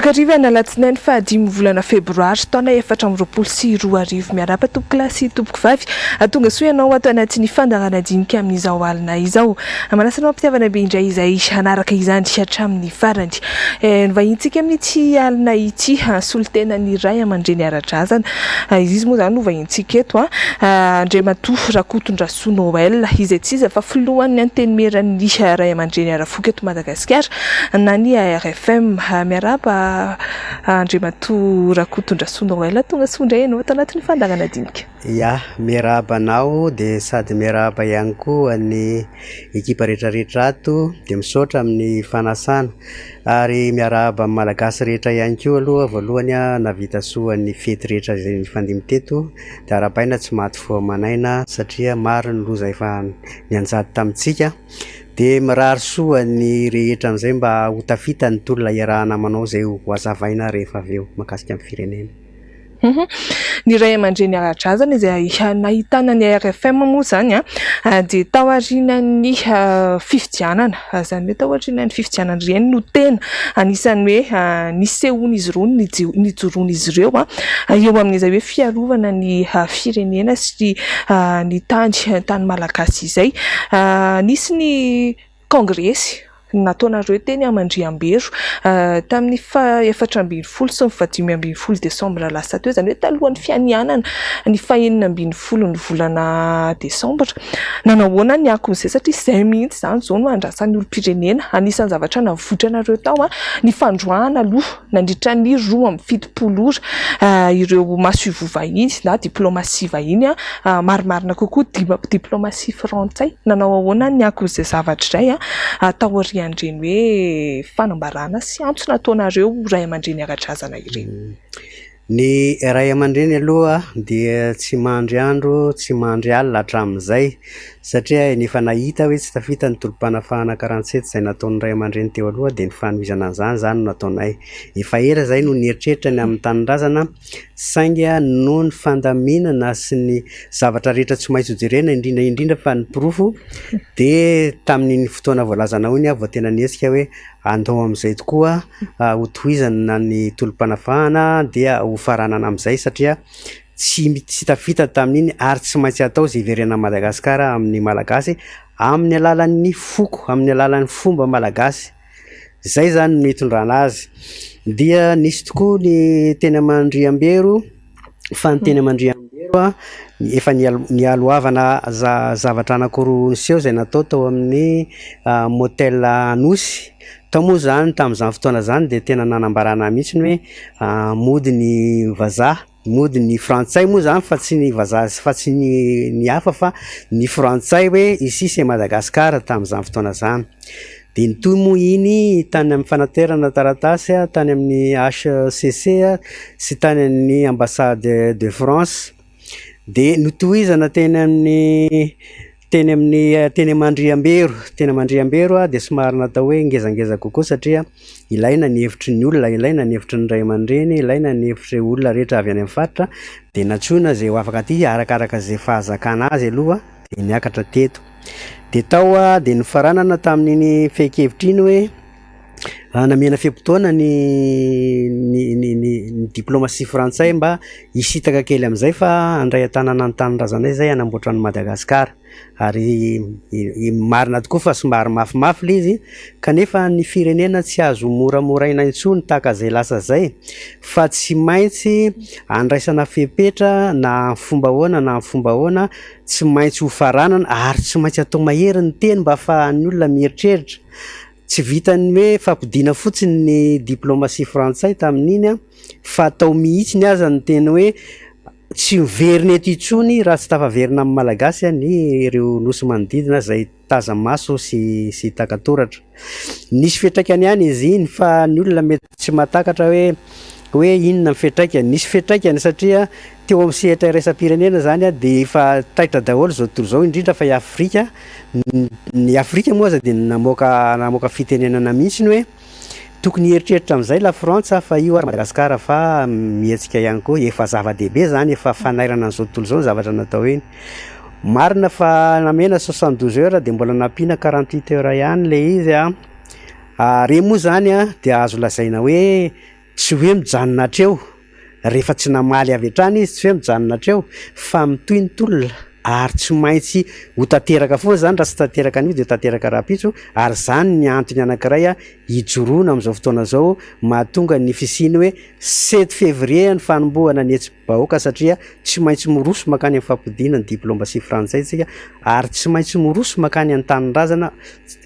Takariva ny alatsinainy fahadimy volana febroary taona 2024. Miarahaba tompokolahy sy tompokovavy. Tonga soa ianao ato anatin'ny fandaharana dinika amin'izao alina izao. Manasa anao am-pitiavana be indray izay hanaraka izany hatramin'ny farany. Novahintsika amin'ity alina ity solontenan'ny ray aman-dreny ara-drazana. Izy moa izany no vahintsika eto, Andriamatoa Rakotondrasoa Noël, izay tsy iza fa filohan'ny Antenimieran'ny ray aman-dreny ara-foko eto Madagasikara na ny ARFM. Miarahaba Andriamatoa Rakotondrasoa Noël, tonga soa indray ianao ato anatin'ny fandaharana dinika. Ya, miarahaba anao dia sady miarahaba ihany koa ny ekipa rehetrarehetra ato dia misaotra amin'ny fanasana ary miarahaba ny Malagasy rehetra ihany koa aloha voalohany aho nahavita soa ny fety rehetra izay nifandimby teto dia arahabaina tsy maty fo aman'aina satria maro ny loza efa nianjady tamintsika dia mirary soa ny rehetra amin'izay mba ho tafita ny tolona iarahana manao izay ho hazavaina rehefa avy eo mahakasika ny firenena. Ny ray aman-dreny ara-drazana izay nahitana ny ARFM moa izany dia taorian'ny fifidianana, izany hoe taorian'ny fifidianana ireny no tena anisan'ny hoe nisehoan'izy ireo, nijoroan'izy ireo eo amin'izay hoe fiarovana ny firenena sy ny tany, tany malagasy izay. Nisy ny kongresy nataonareo teny Amandriambero tamin'ny faha 14 sy ny faha 15 desambra lasa teo, izany hoe talohan'ny fianianana ny faha 16 ny volana desambra. Nanao ahoana ny akon'izay satria izay mihitsy izany izao no andrasan'ny olom-pirenena. Anisan'ny zavatra navoitranareo tao ny fandroahana aloha nandritra ny 72 ora ireo masoivoho vahiny na diplaomasia vahiny, marimarina kokoa diplaomasia frantsay. Nanao ahoana ny akon'izay zavatra izay taorian'ireny hoe fanambarana sy antso nataonareo ray aman-dreny ara-drazana ireny? Ny ray aman-dreny aloha dia tsy mandry andro tsy mandry alina hatramin'izay satria efa nahita hoe tsy tafita ny tolom-panafahana 47 izay nataon'ny ray aman-dreny teo aloha dia ny fanohizana an'izany izany no nataonay. Efa ela izahay no nieritreritra ny amin'ny tanindrazana saingy noho ny fandaminana sy ny zavatra rehetra tsy maintsy hojerena indrindra indrindra fa ny porofo dia tamin'iny fotoana voalazanao iny aho vao tena nihetsika hoe andao amin'izay tokoa hotohizana ny tolom-panafahana dia hofaranana amin'izay satria tsy tsy tafita tamin'iny ary tsy maintsy atao izay hiverenan'i Madagasikara amin'ny Malagasy amin'ny alalan'ny foko, amin'ny alalan'ny fomba malagasy. Izay izany no hitondrana azy. Dia nisy tokoa ny teny Amandriambero fa ny teny Amandriambero an, efa nialohavana zavatra anankiroa niseho izay natao tao amin'ny motel Anosy. Tao moa izany tamin'izany fotoana izany dia tena nanambarana mihitsy ny hoe mody ny vazaha, mody ny frantsay moa izany fa tsy ny vazaha fa tsy ny hafa fa ny frantsay hoe ici c'est Madagascar tamin'izany fotoana izany. Dia nitohy moa iny tany amin'ny fanaterana taratasy tany amin'ny HCC sy tany amin'ny ambassade de France. Dia notohizana teny amin'ny teny amin'ny teny Amandriambero, teny Amandriambero dia somary natao hoe ngezangeza kokoa satria ilaina ny hevitry ny olona, ilaina ny hevitry ny ray aman-dreny, ilaina ny hevitr'ireo olona rehetra avy any amin'ny faritra. Dia nantsoina izay ho afaka aty arakaraka izay fahazakana azy aloha dia niakatra teto. Dia tao dia nofaranana tamin'iny fehin-kevitra iny hoe namena fe-potoana ny ny ny ny diplomasia frantsay mba hisintaka kely amin'izay fa handray an-tanana ny tanindrazanay izay hanamboatra an'i Madagasikara. Ary marina tokoa fa somary mafimafy ilay izy kanefa ny firenena tsy azo moramoraina intsony tahaka izay lasa izay fa tsy maintsy andraisana fepetra na amin'ny fomba ahoana na amin'ny fomba ahoana tsy maintsy ho faranana ary tsy maintsy atao mahery ny teny mba ahafahan'ny olona mieritreritra. Tsy vitan'ny hoe fampodiana fotsiny ny diplomasia frantsay tamin'iny an, fa tao mihitsiny aza ny teny hoe tsy miverina eto intsony raha tsy tafaverina amin'ny Malagasy ny ireo nosy manodidina izay taza-maso sy sy taka-toratra. Nisy fiantraikany ihany izy iny fa ny olona mety tsy mahatakatra hoe hoe inona ny fiantraikany. Nisy fiantraikany satria teo amin'ny sehatra iraisam-pirenena izany dia efa taitra daholo izao tontolo izao indrindra fa i Afrika. Ny Afrika moa aza dia namoaka namoaka fitenenana mihitsy hoe tokony hieritreritra amin'izay la Frantsa fa io ary Madagasikara fa mihetsika ihany koa. Efa zava-dehibe izany, efa fanairana an'izao tontolo izao ny zavatra natao iny. Marina fa namena 72 heures dia mbola nampiana 48 heures ihany ilay izy an. Ary iny moa izany an dia azo lazaina hoe. Tsy hoe mijanona hatreo, rehefa tsy namaly avy hatrany izy, tsy hoe mijanona hatreo fa mitohy ny tolona ary tsy maintsy ho tanteraka foana izany, raha tsy tanteraka anio dia ho tanteraka rahampitso, ary izany ny antony anankiray hijoroana amin'izao fotoana izao mahatonga ny fisian'ny hoe sept février ny fanombohana ny hetsi-bahoaka satria tsy maintsy miroso mankany amin'ny fampodiana ny diplomasia frantsay isika ary tsy maintsy miroso mankany an-tanindrazana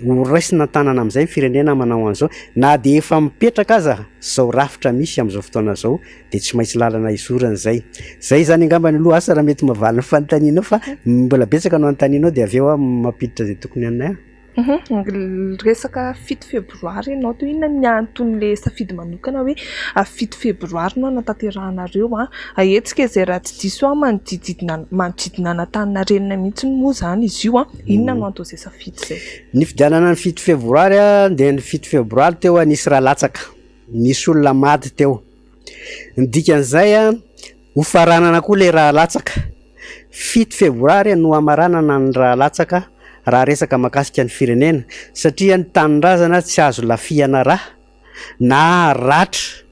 ho raisina an-tanana amin'izay ny firenena manao an'izao na dia efa mipetraka aza izao rafitra misy amin'izao fotoana izao dia tsy maintsy lalana hizorana izay. Izay izany angambany aloha asa raha mety mahavaly ny fanontanianao fa mbola betsaka no anontanianao dia avy eo aho mampiditra izay tokony anay. Resaka fito febroary ianao teo, inona ny anton'ilay safidy manokana hoe fito febroary no hanatanterahanareo hetsika izay raha tsy diso aho manodididina manodidina an'Antaninarenina mihitsy moa izany izy io an, inona no anton'izay safidy izay? Ny fifidianana ny fito febroary dia ny fito febroary teo nisy ra latsaka, nisy olona maty teo, ny dikan'izay ho faranana koa ilay ra latsaka. Fito febroary no hamaranana ny ra latsaka raha resaka mahakasika ny firenena satria ny tanindrazana tsy azo lafihana ra na ratra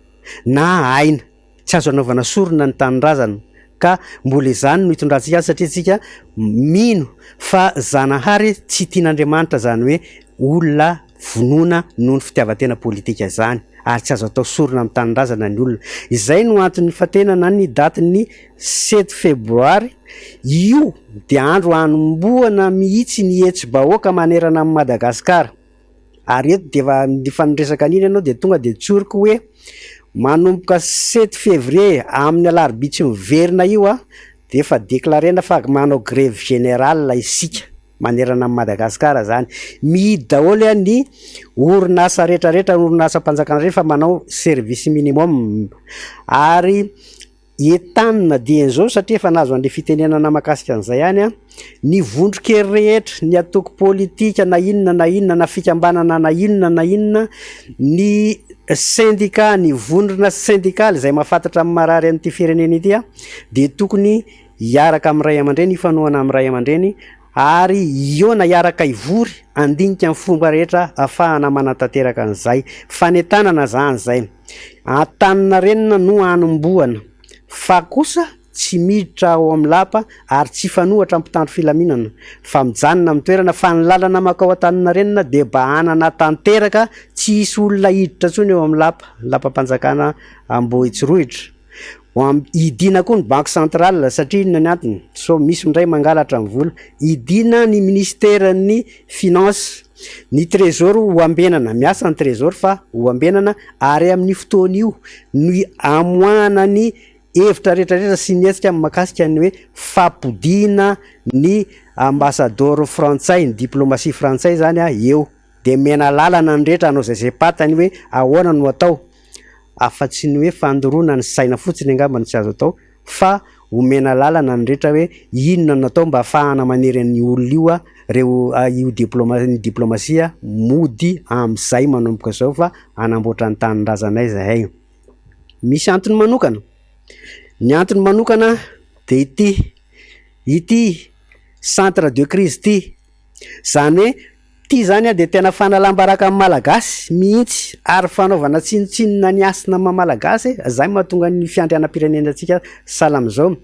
na aina, tsy azo anaovana sorona ny tanindrazana ka mbola izany no hitondrantsika azy satria tsika mino fa Zanahary tsy tian'Andriamanitra zany hoe olona vonoina noho ny fitiavan-tena politika izany ary tsy azo atao sorona amin'ny tanindrazana ny olona. Izay no antony nifantenana ny datin'ny sept febroary, io dia andro hanombohana mihitsy ny hetsi-bahoaka manerana an'i Madagasikara. Ary eto dia efa efa niresaka an'iny ianao dia tonga dia tsoriko hoe manomboka sept février amin'ny alarobia tsy miverina io an, dia efa déclarena fa manao grève générale isika manerana an'i Madagasikara zany. Mihidy daholo ny orinasa rehetrarehetra, orinasam-panjakana rehetra fa manao service minimum ary Entanina dieny izao satria efa nahazo an'ilay fitenenana mahakasika an'izay ihany an, ny vondron-kery rehetra, ny antoko politika na inona na inona, na fikambanana na inona na inona, ny sendika, ny vondrona sendikaly izay mahafantatra ny marary an'ity firenena ity an, dia tokony hiaraka amin'ny ray aman-dreny, hifanohana amin'ny ray aman-dreny ary hihaona hiaraka hivory handinika ny fomba rehetra ahafahana manatanteraka an'izay fanentanana izany izay. Antaninarenina no hanombohana fa kosa tsy miditra ao amin'ny lapa ary tsy hifanohatra amin'ny mpitandro filaminana fa mijanona amin'ny toerana fa ny lalana mankao Antaninarenina dia bahanana tanteraka tsy hisy olona hiditra intsony eo amin'ny lapa, lapam-panjakana Ambohitsorohitra. Hidiana koa ny banque centrale satria inona ny antony? Sao misy indray mangalatra ny vola. Hidiana ny minisiteran'ny finance, ny trésor ho ambenana, miasa ny trésor fa ho ambenana ary amin'io fotoana io no hamoahana ny hevitra rehetra rehetra sy ny hetsika mahakasika ny hoe fampodiana ny ambasadaoro frantsay, ny diplomatie frantsay zany eo. Dia omena lalana ny rehetra hanao izay zay-patany hoe ahoana no atao. Afa-tsy ny hoe fandoroana ny saina fotsiny angamba no tsy azo atao fa omena lalana ny rehetra hoe inona no atao mba ahafahana manery an'io olona io reo io diploma- ny diplomasia mody amin'izay manomboka izao fa hanamboatra ny tanindrazanay izahay. Misy antony manokana, ny antony manokana de ity, ity centre de crise ity, zany hoe Ity izany dia tena fanalam-baraka ny Malagasy mihitsy ary fanaovana tsinontsinona ny hasina maha Malagasy, izay mahatonga ny fiandrianam-pirenenantsika sahala amin'izao.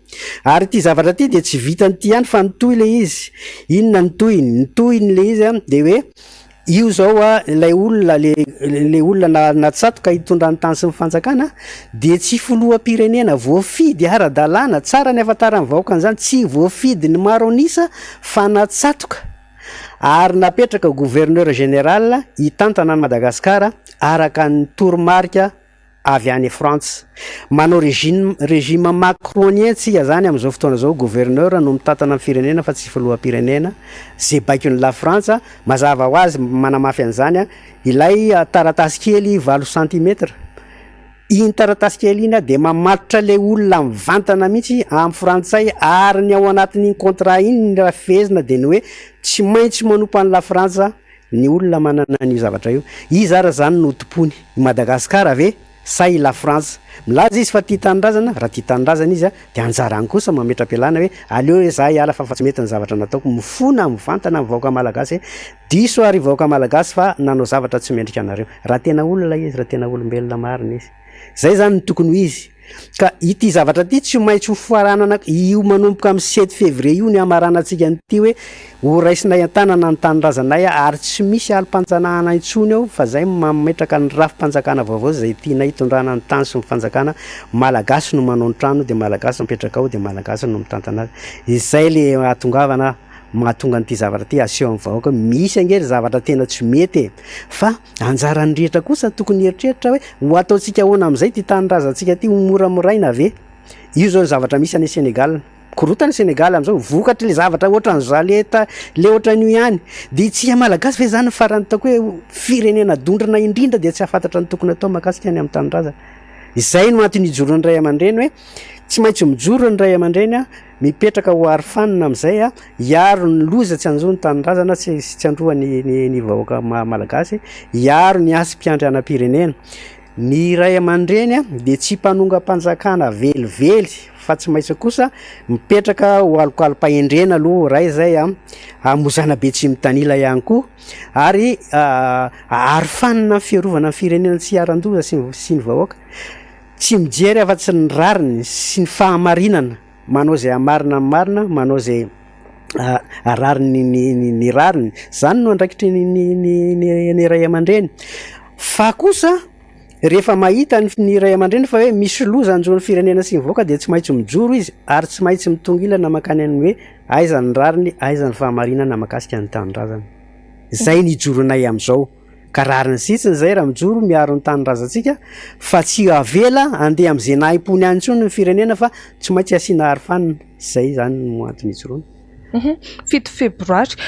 Ary ity zavatra ity dia tsy vitan'ity ihany fa nitohy ilay izy. Inona ny tohiny? Ny tohiny ilay izy dia hoe io izao ilay olona ilay olona natsatoka hitondra ny tany sy ny fanjakana dia tsy filoham-pirenena voafidy ara-dalàna, tsara ny ahafantaran'ny vahoaka an'izany, tsy voafidy ny maro an'isa fa natsatoka. ary napetraka ho Gouverneur Général hitantana an'i Madagasikara araka ny toromarika avy any Frantsa. Manao régime régime macronien tsika zany amin'izao fotoana izao, gouverneur no mitantana ny firenena fa tsy filoham-pirenena, ze baikon'i la Frantsa, mazava ho azy manamafy an'izany ilay taratasy kely valo centimètre. Iny taratasy kely iny dia mamatotra ilay olona mivantana mihitsy amin'ny frantsay ary ny ao anatin'iny contrat iny ny raha fehezina dia ny hoe tsy maintsy manompo an'i lafrantsa ny olona manana an'io zavatra io. Iza ary izany no tompoiny? I Madagasikara ve sa i lafrantsa? Milaza izy fa tia tanindrazana, raha tia tanindrazana izy dia anjarany kosa mametra-pialana hoe aleo re za hiala fa tsy mety ny zavatra nataoko. Mifona mivantana ny vahoaka malagasy hoe diso aho ry vahoaka malagasy fa nanao zavatra tsy mendrika anareo. Raha tena olona izy, raha tena olombelona marina izy. Zay zany no tokony ho izy. Ka ity zavatra ity tsy maintsy ho faranana io manomboka amin'ny sept février io ny hamaranantsika an'ity hoe ho raisinay an-tanana ny tanindrazanay ary tsy misy alim-panjanahana intsony ao fa zay mametraka ny rafi-panjakana vaovao izay tianay hitondrana ny tany sy ny fanjakana, Malagasy no manao ny trano dia Malagasy no mipetraka ao dia Malagasy no mitantana azy. Izay le ahatongavana mahatonga an'ity zavatra ity aseho amin'ny vahoaka hoe misy ange ry zavatra tena tsy mety e! Fa anjaran'ny rehetra kosa tokony hieritreritra hoe ho ataontsika ahoana amin'izay ity tanindrazantsika ity, ho moramoraina ve? Io izao ny zavatra misy any Sénégal. Mikorotana i Sénégal amin'izao vokatr'ilay zavatra ohatran'izao le ta- le ohatran'io ihany. Dia isika Malagasy ve izany farany ataoko hoe firenena dondrona indrindra dia tsy hahafantatra ny tokony hatao mahakasika ny amin'ny tanindrazana? Izay no antony ijoroan'ny ray aman-dreny hoe tsy maintsy mijoro ny ray aman-dreny mipetraka ho arofanina amin'izay hiaro ny loza tsy hanjo ny tanindrazana sy tsy handroa ny ny ny vahoaka malagasy, hiaro ny hasim-piandrianam-pirenena. Ny ray aman-dreny dia tsy mpanongam-panjakana velively fa tsy maintsy kosa mipetraka ho alokalo-pahendrena aloha ray izay hamozana be tsy mitanila ihany koa ary arofanina ny fiarovana ny firenena tsy hiharan-doza sy sy ny vahoaka. Tsy mijery afa-tsy ny rariny sy ny fahamarinana, manao izay hamarina ny marina, manao izay rariny ny ny rariny. Izany no andraikitry ny ny ny ny ray aman-dreny. Fa kosa rehefa mahita ny ny ray aman-dreny fa hoe misy loza hanjo ny firenena sy ny vahoaka dia tsy maintsy mijoro izy ary tsy maintsy mitongilana mankany amin'ny hoe aiza ny rariny, aiza ny fahamarinana mahakasika ny tanindrazana. Izay ny ijoronay amin'izao. Ka rariny sy hitsiny izay raha mijoro miaro ny tanindrazantsika fa tsy avela handeha amin'izay nahim-pony any intsony ny firenena fa tsy maintsy asiana arofanina. Izay izany no antony ijoroana. 7 febroary,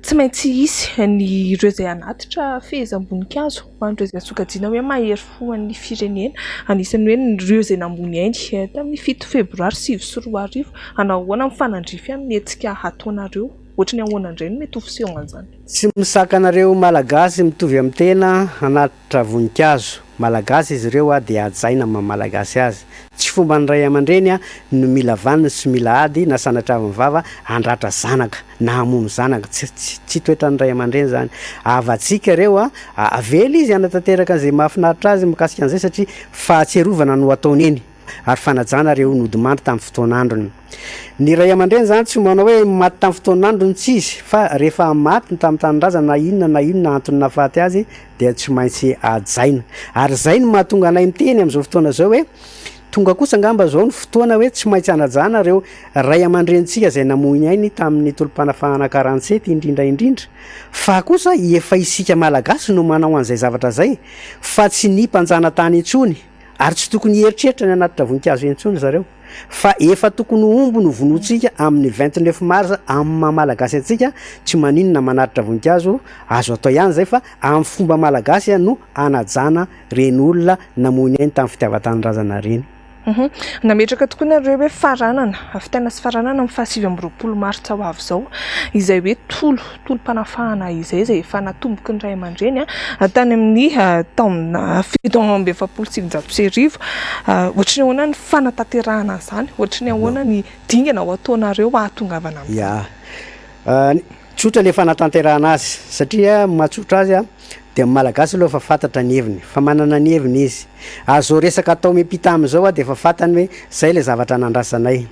tsy maintsy hisy ny ireo izay hanatitra fehezam-boninkazo ho an'ireo izay sokajiana hoe mahery fo an'ny firenena. Anisan'ny hoe ireo izay namoy ainy tamin'ny 7 febroary 2009. Hanao ahoana mifanandrify amin'ny hetsika hataonareo? Ohatry ny ahoana indray no mety ho fisehon'izany? Tsy misakana ireo Malagasy mitovy amin'ny tena hanatitra voninkazo. Malagasy izy ireo dia hajaina maha Malagasy azy. Tsy fomban'ny ray aman-dreny no mila vaniny sy mila ady na sanatriavin'ny vava handratra zanaka na hamono zanaka. Tsy tsy toetran'ny ray aman-dreny izany. Havantsika ireo, avela izy hanatanteraka izay mahafinaritra azy mikasika an'izay satria fahatsiarovana no ataony eny. ary fanajana ireo nodimandry tamin'ny fotoan'androny. Ny ray aman-dreny izany tsy manao hoe maty tamin'ny fotoan'androny tsy izy fa rehefa maty ny tamin'ny tanindrazana na inona na inona antony nahafaty azy dia tsy maintsy hajaina. Ary izay no mahatonga anay miteny amin'izao fotoana izao hoe tonga kosa angamba izao ny fotoana hoe tsy maintsy hanajana ireo ray aman-drenintsika izay namoy ny ainy tamin'ny tolom-panafahana 47 indrindra indrindra fa kosa efa isika Malagasy no manao an'izay zavatra izay fa tsy ny mpanjanatany intsony. Ary tsy tokony hieritreritra ny hanatitra voninkazo intsony ry zareo fa efa tokony ho omby no vonointsika amin'ny 29 mars amin'ny maha malagasy antsika, tsy maninona manatitra voninkazo, azo atao ihany izay fa amin'ny fomba malagasy no hanajana ireny olona namoy ny ainy tamin'ny fitiavan-tanindrazana ireny. Nametraka tokoa nareo hoe faranana, fitaina sy faranana amin'ny faha 29 martsa ho avy izao, izay hoe tolo, tolom-panafahana izay, izay efa natomboky ny ray aman-dreny tany amin'ny taona 1947. Ohatry ny ahoana ny fanatanterahana an'izany? Ohatry ny ahoana ny dingana ho ataonareo hahatongavana amin'izany? Ya, tsotra ilay fanatanterahana azy satria ny mahatsotra azy dia ny Malagasy aloha efa fantatra ny heviny, fa manana ny heviny izy. Ary izao resaka atao miampita amin'izao dia efa fantany hoe izay ilay zavatra nandrasanay.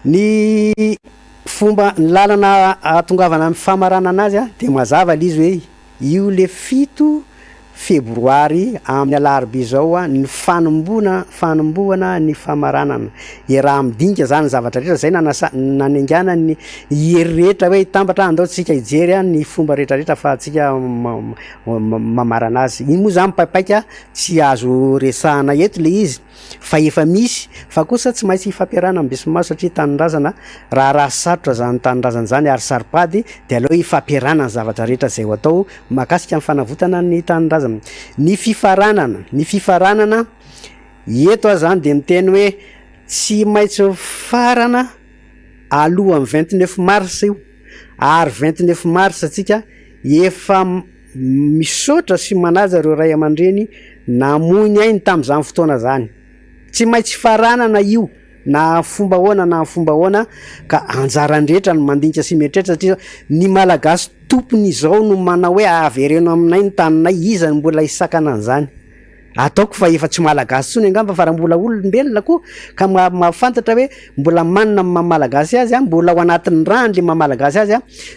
Ny fomba, ny lalana ahatongavana amin'ny famaranana azy dia mazava ilay izy hoe io ilay 7 Febroary amin'ny alarobia izao ny fanomboana fanombohana ny famaranana. Iaraha-midinika izany ny zavatra rehetra, izay nanasa nanengana ny hery rehetra hoe hitambatra andao tsika hijery ny fomba rehetra rehetra ahafahantsika mamarana azy. Iny moa izany mipaipaika tsy azo resahana eto ilay izy. fa efa misy fa kosa tsy maintsy ifampiarahana amin'ny besinimaro satria tanindrazana raharaha sarotra zany tanindrazana zany ary saropady dia aleo ifampiarahana ny zavatra rehetra izay ho atao mahakasika ny fanavotana ny tanindrazana. Ny fifaranana, ny fifaranana eto aho zany dia miteny hoe tsy maintsy mifarana alohan'ny 29 mars io ary 29 mars tsika efa Misaotra sy manaja ireo ray aman-dreny namoy ny ainy tamin'izany fotoana izany. Tsy maintsy faranana io na amin'ny fomba ahoana na amin'ny fomba ahoana ka anjaran'ny rehetra ny mandinika sy mieritreritra satria ny Malagasy tompony izao no manao hoe avereno aminay ny taninay, iza no mbola hisakana an'izany? Ataoko fa efa tsy Malagasy intsony angamba fa raha mbola olombelona koa ka mahafantatra hoe mbola manana ny maha Malagasy azy, mbola ao anatin'ny rany le maha Malagasy azy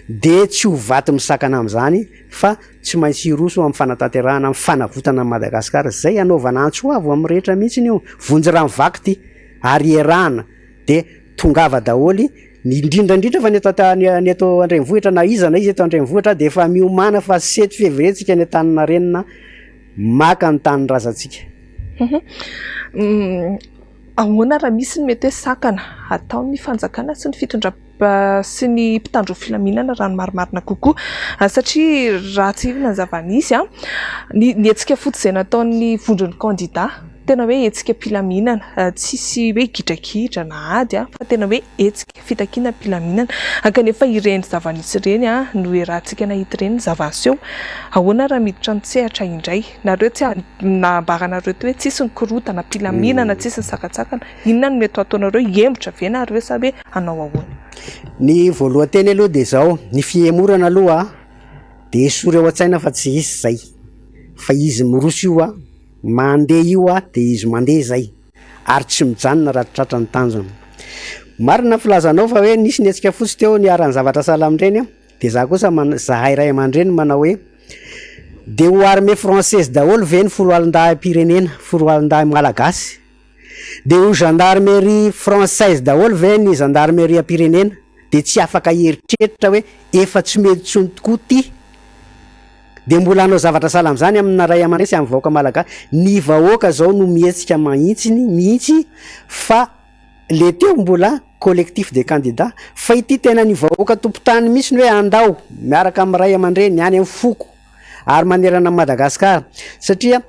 dia tsy ho vato misakana amin'izany fa tsy maintsy hiroso amin'ny fanatanterahana ny fanavotana an'i Madagasikara. Izay hanaovana antso avo amin'ny rehetra mihitsy io. Vonjy rano vaky ity ary iarahana dia tongava daholo ny indrindra indrindra fa ny eto ny eto an-drenivohitra na iza na iza eto an-drenivohitra dia efa miomàna fa sept février tsika any Antaninarenina maka ny tanindrazantsika. Ahoana raha misy ny mety hoe sakana ataon'ny fanjakana sy ny fitondram sy ny mpitandro ny filaminana raha ny marimarina kokoa? Satria raha tsiahivina ny zava-nisy, ny ny hetsika fotsy izay nataon'ny vondron'ny kandida, tena hoe hetsika am-pilaminana, tsisy hoe gidragidra na ady fa tena hoe hetsika fitakiana am-pilaminana. Kanefa ireny zava-nisy ireny no iarahantsika nahita ireny ny zava-niseho. Ahoana raha miditra an-tsehatra indray? Nareo tsy nambaranareo teo hoe tsisy ny korontana, am-pilaminana, tsisy ny sakantsakana. Inona no mety ho ataonareo? Hihemotra ve nareo sa hoe hanao ahoana? Ny voalohan-teny aloha dia izao, ny fihemorana aloha dia esory ao an-tsaina fa tsy hisy izay, fa izy miroso io an, mandeha io an, dia izy mandeha izay, ary tsy mijanona raha tsy tratra ny tanjona. Marina ny filazanao fa hoe nisy ny hetsika fotsy teo niharan'ny zavatra sahala amin'ireny an, dia za kosa man- zahay ray aman-dreny manao hoe dia ho armée française daholo ve ny foloalindahim-pirenena, foloalindahy malagasy? Dia ho gendarmerie française daholo ve ny zandarimeriam-pirenena? Dia tsy afaka hieritreritra hoe efa tsy mety intsony tokoa ity? Dia mbola hanao zavatra sahala amin'izany amina ray aman-dreny sy amin'ny vahoaka malagasy? Ny vahoaka izao no mihetsika mahitsiny mihitsy fa le teo mbola collectif des candidats fa ity tena ny vahoaka tompon-tany mihitsy ny hoe andao miaraka amin'ny ray aman-dreny any amin'ny foko ary manerana an'i Madagasikara satria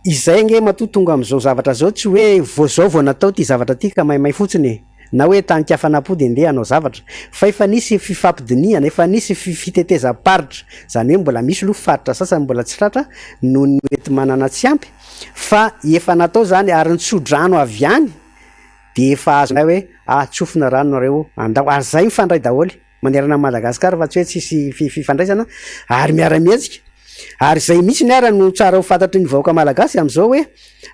izay ange matoa tonga amin'izao zavatra izao tsy hoe vao izao vao natao ity zavatra ity ka maimay fotsiny e! na hoe tanin-kafanam-po dia ndeha hanao zavatra fa efa nisy fifampidinihana, efa nisy fitetezam-paritra, izany hoe mbola misy aloha faritra sasany mbola tsy tratra noho ny mety manana tsy ampy fa efa natao izany ary ny tso-drano avy any dia efa azonay hoe ah tsofina rano nareo andao ary izay mifandray daholo manerana an'i Madagasikara fa tsy hoe tsisy fifandraisana ary miara-mihetsika ary izay mihitsy ara no tsara ho fantatry ny vahoaka malagasy amin'izao hoe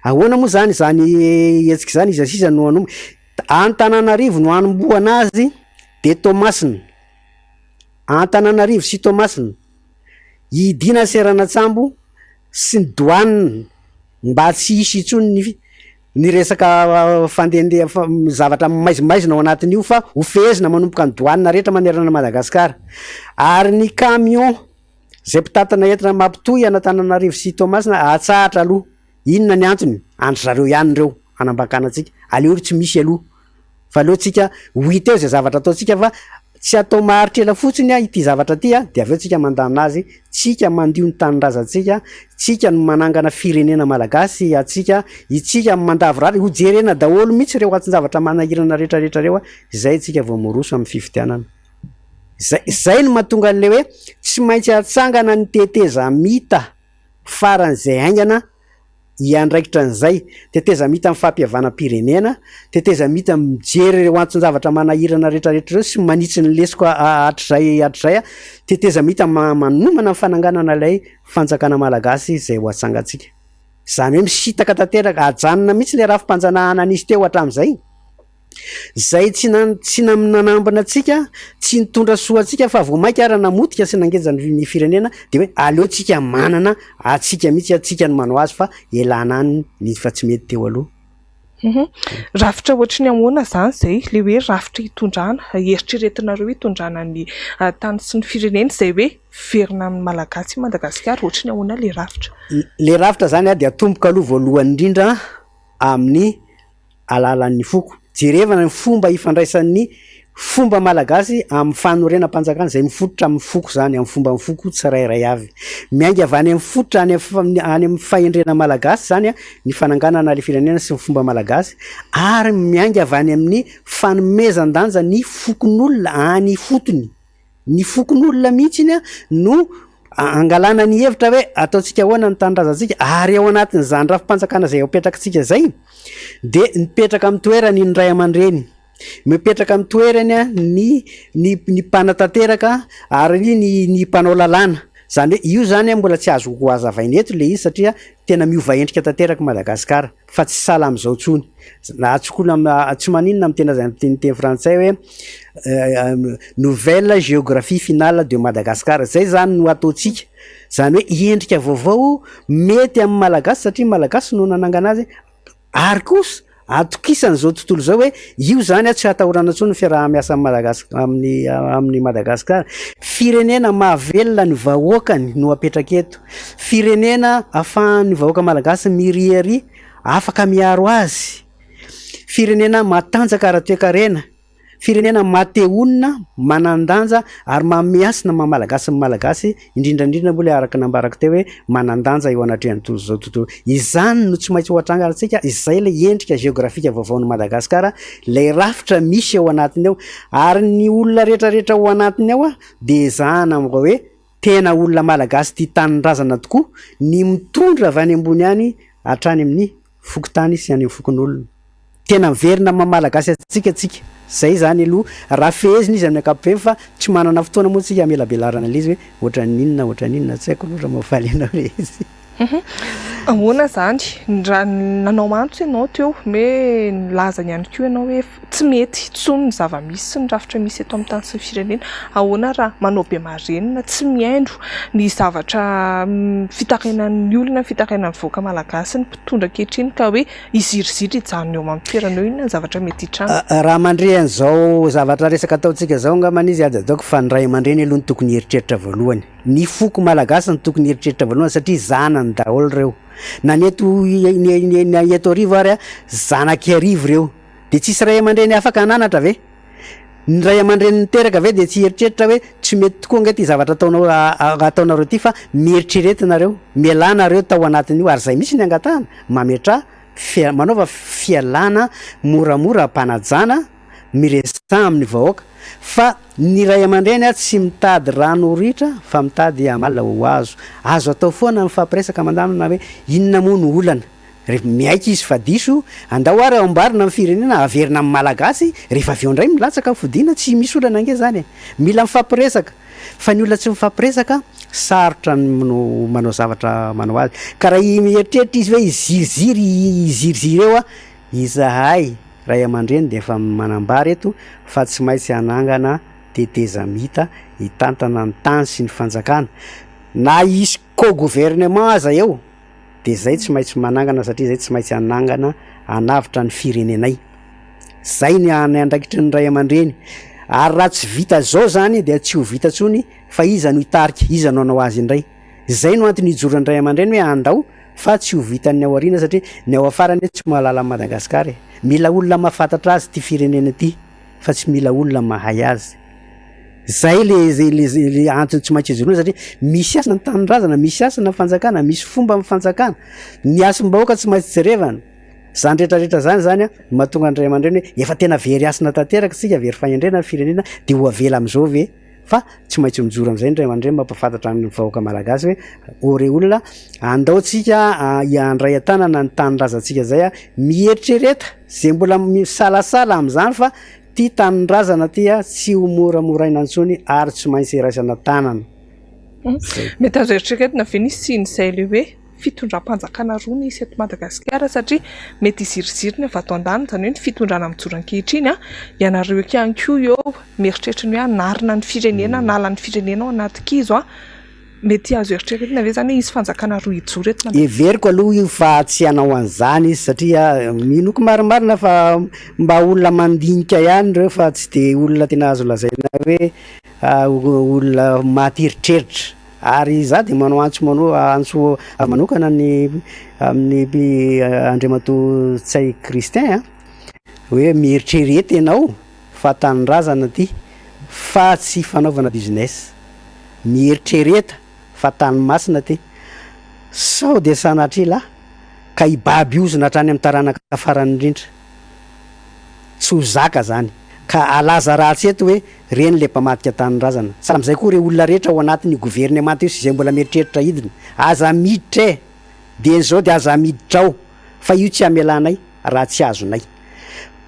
ahoana moa izany izany hetsika izany iza sy iza no hanomboka Antananarivo no hanombohana azy dia Toamasina Antananarivo sy Toamasina hidiana ny seranan-tsambo sy ny douane mba tsy hisy intsony ny ny resaka fandehandeha zavatra maizimaizina ao anatin'io fa ho fehezina manomboka ny douane rehetra manerana an'i Madagasikara ary ny camion izay mpitatana entana mampitohy an'Antananarivo sy Toamasina atsahatra aloha Inona ny antony? An-dry zareo ihany ireo hanambakana antsika. Aleo ry tsy misy aloha. Fa aleo tsika ho hita eo izay zavatra ataontsika fa tsy atao maharitra ela fotsiny ity zavatra ity dia avy eo tsika mandamina azy. Tsika mandio ny tanindrazantsika, tsika no manangana firenena malagasy antsika, itsika no mandavorary. Ho jerena daholo mihitsy ireo antson-javatra manahirana rehetra rehetra ireo izay tsika vao miroso amin'ny fifidianana. Izay, izay no mahatonga an'ilay hoe tsy maintsy atsangana ny tetezamita. faran'izay haingana hiandraikitra an'izay, tetezamita amin'ny fampihavanam-pirenena, tetezamita mijery ireo anton-javatra manahirana rehetrarehetra ireo sy manitsy ny lesoka hatrizay hatrizay, tetezamita manomana ny fananganana ilay fanjakana malagasy izay ho atsangantsika. Izany hoe misintaka tanteraka, ajanona mihitsy ilay rafi-panjanahana nisy teo hatramin'izay. Izay tsy tsy nanambina antsika, tsy nitondra soa antsika fa vao mainka ara namotika sy nangeja ny firenena dia hoe aleo tsika manana antsika mihitsy, antsika no manao azy fa elana any ny fa tsy mety teo aloha. Rafitra ohatry ny ahoana izany izay ilay hoe rafitra hitondrana, eritreretinareo hitondrana ny tany sy ny firenena izay hoe miverina amin'ny Malagasy i Madagasikara, ohatry ny ahoana ilay rafitra? Ilay rafitra izany dia atomboka aloha voalohany indrindra amin'ny alalan'ny foko. Jerevana ny fomba ifandraisan'ny fomba malagasy amin'ny fanorenam-panjakana izay mifototra amin'ny foko izany, amin'ny fomban'ny foko tsirairay avy. Miainga avy any amin'ny fototra any any amin'ny fahendrena malagasy izany ny fananganana ilay firenena sy ny fomba malagasy ary miainga avy any amin'ny fanomezan-danja ny fokonolona any ifotony. Ny fokonolona mihitsy no angalana ny hevitra hoe ataontsika ahoana ny tanindrazantsika ary ao anatin'izany rafi-panjakana izay apetrakitsika izay dia mipetraka amin'ny toerany ny ray aman-dreny, mipetraka amin'ny toerany ny ny ny mpanatanteraka ary ny ny mpanao lalàna. Izany hoe io izany mbola tsy azo ho hazavaina eto ilay izy satria tena miova endrika tanteraka Madagasikara fa tsy sahala amin'izao intsony. Na tsy koa tsy maninona amin'ny tena amin'ny teny frantsay hoe nouvelle géographie finale de Madagascar. Izay izany no ataontsika. Izany hoe endrika vaovao mety amin'ny Malagasy satria ny Malagasy no nanangana azy ary kosa atokisan'izao tontolo izao hoe io izany tsy atahorana intsony ny fiaraha-miasa amin'i Madagas- amin'ny amin'i Madagasikara. Firenena mahavelona ny vahoakany no apetraka eto. Firenena ahafahan'ny vahoaka malagasy miriaria, afaka miaro azy. Firenena matanjaka ara-toekarena. Firenena maha-te-honina, manan-danja ary manome hasina maha Malagasy ny Malagasy, indrindra indrindra moa ilay araka ny nambarako teo hoe manan-danja eo anatrehan'izao tontolo izany no tsy maintsy ho atrangantsika, izay ilay endrika jeografika vaovaon'i Madagasikara, ilay rafitra misy ao anatiny ao ary ny olona rehetra rehetra ao anatiny ao dia ezahana amin'ireo hoe tena olona Malagasy tia tanindrazana tokoa ny mitondra avy any ambony any hatrany amin'ny fokontany sy any amin'ny fokonolona. Tena miverina amin'ny maha Malagasy antsika tsika. Zay zany aloha raha fehezina izy amin'ny ankapobeny fa tsy manana fotoana moa tsika hamelabelarana ilay izy hoe ohatran'ny inona ohatran'ny inona tsy haiko loatra mahafaly anao ilay izy. Ahoana izany? Raha nanao antso ianao teo hoe nilaza ihany koa ianao hoe tsy mety intsony ny zava-misy sy ny rafitra misy eto amin'ny tany sy ny firenena. Ahoana raha manao be marenina, tsy mihaino ny zavatra fitarainan'ny olona, fitarainan'ny vahoaka malagasy ny mpitondra ankehitriny ka hoe hiziriziry hijanona eo amin'ny toerana eo, inona ny zavatra mety hitranga? Raha mandre an'izao zavatra resaka ataontsika izao angambany izy aza ataoko fa ny ray aman-dreny aloha no tokony hieritreritra voalohany. Ny foko malagasy no tokony hieritreritra voalohany satria zanany daholo ireo. Na ny eto na eto Iarivo ary zanak'Iarivo ireo. Dia tsisy ray aman-dreny afaka hananatra ve? Ny ray aman-dreny niteraka ve dia tsy hieritreritra hoe tsy mety tokoa ange ity zavatra ataonao ataonareo ity fa mieritrereta nareo, mialà nareo tao anatin'io ary izay mihitsy ny angatahana, mametraha fia- manaova fialana moramora am-panajana, miresaha amin'ny vahoaka fa ny ray aman-dreny tsy mitady rano ho ritra fa mitady amalona ho azo. Azo atao foana ny mifampiresaka mandamina hoe inona moa no olana. Rehefa miaiky izy fa diso, andao ary amboarina ny firenena, averina amin'ny Malagasy, rehefa avy eo indray milatsaka fodiana, tsy misy olana ange zany e! Mila mifampiresaka, fa ny olona tsy mifampiresaka, sarotra ny manao zavatra manao azy. Ka raha mieritreritra izy hoe hiziriziry hiziriziry eo an, izahay ray aman-dreny dia efa manambara eto fa tsy maintsy hanangana tetezamita hitantana ny tany sy ny fanjakana, na hisy co-gouvernement aza eo. dia zay tsy maintsy manangana satria zay tsy maintsy hanangana hanavotra ny firenenay. Zay ny ny andraikitry ny ray aman-dreny. Ary raha tsy vita zao zany dia tsy ho vita tsony fa iza no hitarika, iza no hanao azy indray. Zay no antony hijoran'ny ray aman-dreny hoe andao fa tsy ho vitan'ny ao aoriana satria ny ao afara anie tsy mahalala an'i Madagasikara e. Mila olona mahafantatra azy ity firenena ity fa tsy mila olona mahay azy. Zay le zay le zay le antony tsy maintsy ijoroana satria misy hasina ny tanindrazana, misy hasina ny fanjakana, misy fomba ny fanjakana, ny hasim-bahoaka tsy maintsy jerevana. Zany rehetrarehetra zany zany an no mahatonga ny ray aman-dreny hoe efa tena very hasina tanteraka isika, very fahendrena ny firenena de ho avela am'zao ve? Fa tsy maintsy mijoro am'zay ny ray aman-dreny mampahafantatra ny vahoaka malagasy hoe ô rey olona andao tsika handray an-tanana ny tanindrazantsika zay an, mieritrereta zay mbola misalasala am'zany fa Ty tanindrazana ty a tsy ho moramoraina intsony ary tsy maintsy iraisana tanana. Zay. Mety azo eritreretina ve ny hisian'izay le hoe fitondram-panjakana roa misy eto Madagasikara satria mety hiziriziry ny avy ato an-daniny izany hoe ny fitondrana mijoro ankehitriny an, ianareo ihany koa eo mieritreritra ny hoe hanarina ny firenena, hanala ny firenena ao anaty kizo an. Mety azo eritreretina ve zany hoe hisy fanjakana roa hijoro eto Madagasikara? Heveriko aloha io fa tsy hanao an'izany izy satria minoako marimarina fa mba olona mandinika ihany ireo fa tsy dia olona tena azo lazaina hoe olona maty eritreritra. Ary izaho dia manao antso mano- antso manokana ny amin'ny Andriamatoa Ntsay Christin a, hoe mieritrereta ianao fa tanindrazana ity fa tsy fanaovana business. Mieritrereta fa tany masina ty, sao dia sanatria lahy ka hibaby ozona hatrany amin'ny taranaka farany indrindra. Tsy ho zaka zany. Ka halaza ratsy eto hoe reny le mpamadika tanindrazana. Sahala amin'izay koa ireo olona rehetra ao anatin'io governemanta io sy izay mbola mieritreritra hidina. Aza miditra e! Dieny izao dia aza miditra ao fa io tsy hamelanay raha tsy azonay.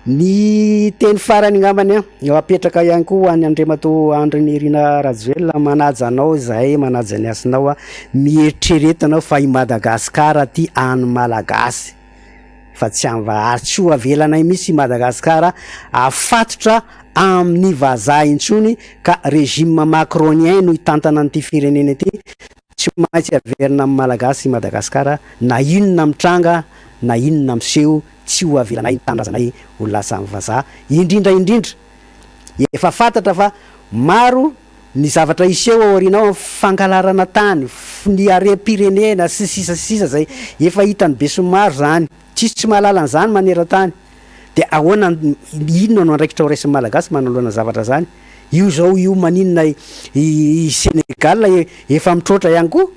Ny teny farany angambany an, apetraka ihany koa ho an'i Andriamatoa Andry Nirina Rajoelina, manaja anao izahay, manaja ny hasinao an, mieritrereta anao fa i Madagasikara aty an'ny Malagasy fa tsy an'ny vazaha, ary tsy ho avelanay mihitsy i Madagasikara afatotra amin'ny vazaha intsony ka régime macronien no hitantana an'ity firenena ity, Tsy maintsy averina amin'ny Malagasy i Madagasikara na inona mitranga na inona miseho tsy ho avelanay ny tanindrazanay ho lasan'ny vazaha indrindra indrindra efa fantatra fa maro ny zavatra hiseho ao aoriana ao amin'ny fangalarana tany ny harem-pirenena sy ny sisa sy sisa izay efa hitan'ny besinimaro izany tsisy tsy mahalala an'izany maneran-tany Dia ahoana, inona no andraikitra ho raisin'ny Malagasy manoloana zavatra izany? Io izao io maninona i Sénégal efa mitroatra ihany koa?